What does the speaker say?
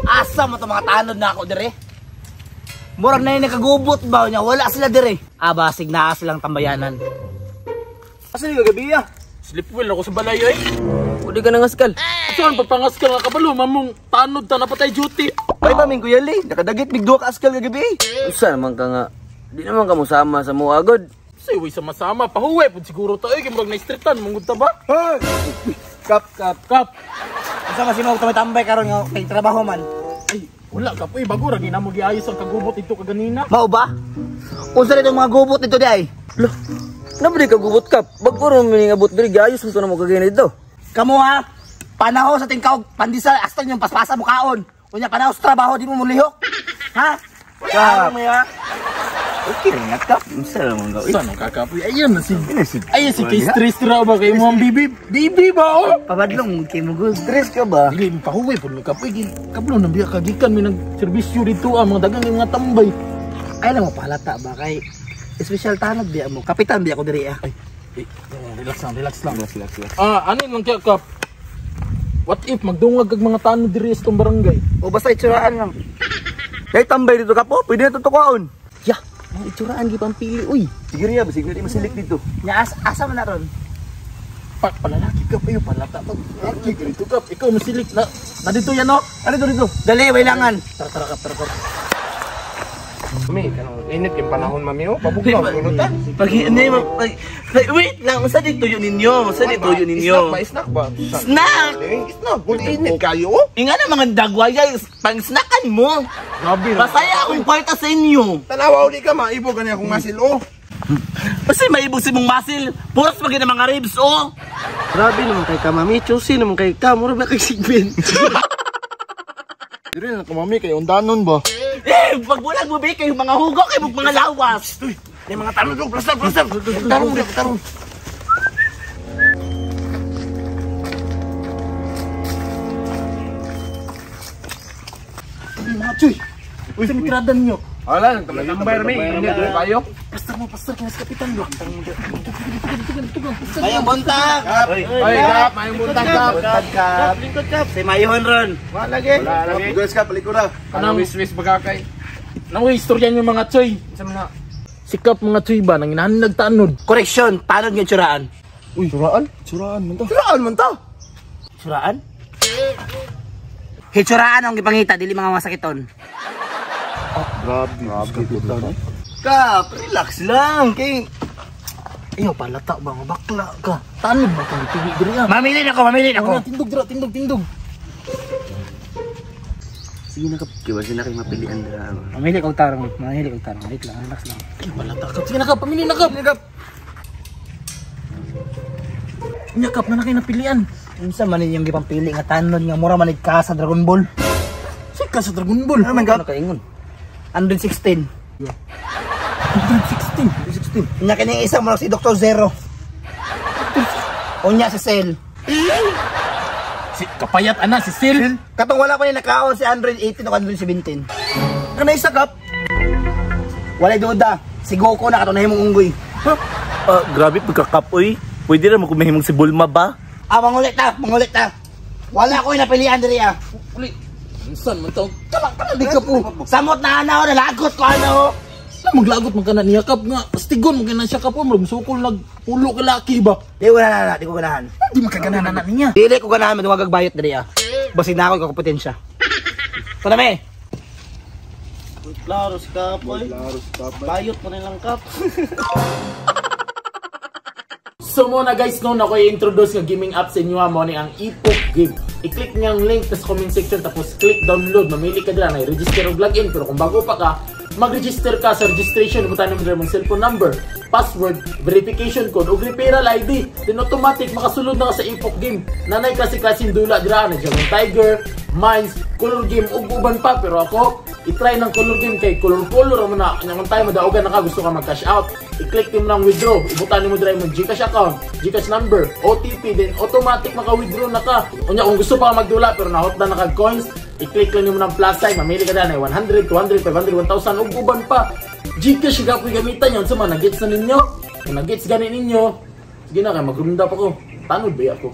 Asa mo to mga tanod na ako dire? Murag na yung nakagubot ba niya, wala sila dire. Ah, basig naa silang tambayanan. Asa ni kagabi ah? Sleep well ako sa balay ay. Udi ka nangaskal. Saan papangaskal nga kabalo mamong tanod ta napatay duty. Ay ba ming Kuya Lee, nakadagit mig duha ka askal kagabi. Usa naman ka nga. Di naman ka mosama sa muagod. Say way sama-sama pahuwi pud siguro ta ay kay murag na streetan mangud ta ba? Hoy! Kap kap. Kap. Unsa man si mo tambay karon nga kay trabaho man? Ay, wala kap uy bago ra ginamo giayos ang kagubot dito kaganina. Mao ba? Unsa rin mga gubot dito di ay? Lo. Nabri ka gubot kap. Bago ra man ngabot diri giayos mo to na mo kagani dito. Kamo ha, panahon sa tingkaw, pandesal, hasta yung paspasa mo kaon. Unya panahon sa trabaho, di mo mulihok. Ha? Kap. Ano mo ya? Okay ra nga kap. Unsa ra man ka? Saan ang kakapoy? Ayan na si Ina si. Ayan si kay stress ra ba kay mo ang bibi? Bibi ba oh? Pabadlong kay mo good. Stress ka ba? Dili pahuwi pud kapoy gin. Kablo nang biya kagikan mi nagserbisyo dito ang mga dagang mga tambay. Ay lang mo pahalata ba kay espesyal tanod biya mo. Kapitan biya ko diri ah. Ay, relax lang, relax lang. Relax, relax, relax. Ah, ano lang kaya kap? What if magdungag kag mga tanod diri sa tong barangay? O basta itsuraan lang. Kay tambay dito kapo, pwede na tutukaon. Ya, mga itsuraan gi pampili uy. Sige riya, basig na di masilik dito. Nya asa man na ron? Pa palalaki ka pa palata pag lalaki ka dito kap. Ikaw masilik na na dito yan no? Ano dito dito? Dali, wailangan. Tara tara kap, tara kap. Mami, kanang init yung panahon mami oh. Pabugnaw pulutan. Pag hindi wait lang, unsa di tuyo ninyo? Unsa di tuyo ninyo? Snack ba? Snack ba? Snack! Eh, snack. Kung init kayo oh. Inga na mga dagwaya, pang snackan mo. Grabe na. Masaya akong kwarta sa inyo. Tanawa uli ka maibog gani akong masil oh. Basta maibog si mong masil. Puros magin ang mga ribs, oh. Grabe naman kay ka, mami. Choosy naman kay ka. Mura ba kay Sigbin? Diri na ka mami kay undanon ba? Eh, pagbulag mo, be, kayo mga hugo, kayo mga lawas. May mga tanod oh, plaster plaster. Tarong di tarong. Ay, mga choy. Uy, sa mitrada ninyo. Wala nang tambay mi. Init kayo. Pastor mo, pastor kay kapitan ba? Dito. Mayong buntag. Ay, kap, mayong buntag kap. Buntag kap. Lingkod ka. Say mayuhon ron. Wala lagi. Wala lagi. Guys ka palikura. Kanang wis-wis baga kay. Nang istorya niyo mga choy. Unsa man na? Sikap mga choy ba nang inahan nagtanod. Correction, tanod nga itsuraan. Uy, suraan? Suraan man ta. Suraan man ta. Itsuraan? Hitsuraan ang gipangita, dili mga masakiton. Grabe, grabe. Kap, relax lang kay Iyo palata ba nga bakla ka. Tanod ba kang gipili diri ah. Mamilin ako, mamilin ako. Ako. Tindog dira, tindog, tindog. Sige na kap, kay wala na kay mapilian dira. Mamili kog tarong, mamili kog tarong. Wait lang, relax lang. Ay, palata ka. Sige na kap, pamili na kap. Nya kap na na kay napilian. Unsa man inyong gipampili nga tanod nga mura man ka sa Dragon Ball? Sika sa Dragon Ball. Ano man Ano kaingon? 116. 116. 116. Unya kini isa mo si Dr. Zero. Unya si Cell. Si kapayat ana si Sil. Katong wala ko ni nakaon si Android 18 o Android 17. Kanay isa kap. Walay duda. Si Goku na katong nahimong unggoy. Ah, grabe pagkakap, uy. Pwede ra mo kumahimong si Bulma ba? Ah, mangulit ta, mangulit ta. Wala ko napilian diri ah. Uli. Unsan man taong kala kala di ka po. Samot na ana nalagot ko ano. Na maglagot man kana niya kap nga pastigon man kana siya kap murag sukol nag pulo ka laki ba. Di wala na, di ko ganahan. Di makaganahan na niya. Dili ko ganahan madungag bayot diri ah. Basin na ako kompetensya. Ito na me. Klaro si Kap, oy. Bayot pa nilang Kap. So mo na guys, no, ako i-introduce nga gaming app sa inyo mo ni ang Epoch Game. I-click niya ang link sa comment section tapos click download. Mamili ka dira na register o login, pero kung bago pa ka, mag-register ka sa registration, ibutan mo dira mong cellphone number, password, verification code ug referral ID. Then automatic makasulod na ka sa Epoch Game. Nanay klase-klaseng dula dira na Dragon Tiger, Mines, Color Game ug uban pa, pero ako i-try ng Color Game kay color-color mo na. Nya kung tayo madaugan na ka gusto ka mag-cash out, i-click mo ng withdraw, ibutan mo dira imong GCash account, GCash number, OTP, then automatic maka-withdraw na ka. Unya kung gusto pa ka magdula pero nahot na kag coins, i-click lang nimo ng plus sign, mamili ka na 100, 200, 500, 1,000 ug uban pa. GCash gyapon gamitan yon sa mga nagets na ninyo. Kung nagets gani ninyo, sige na kay magrunda pa ko. Tanod ba ako?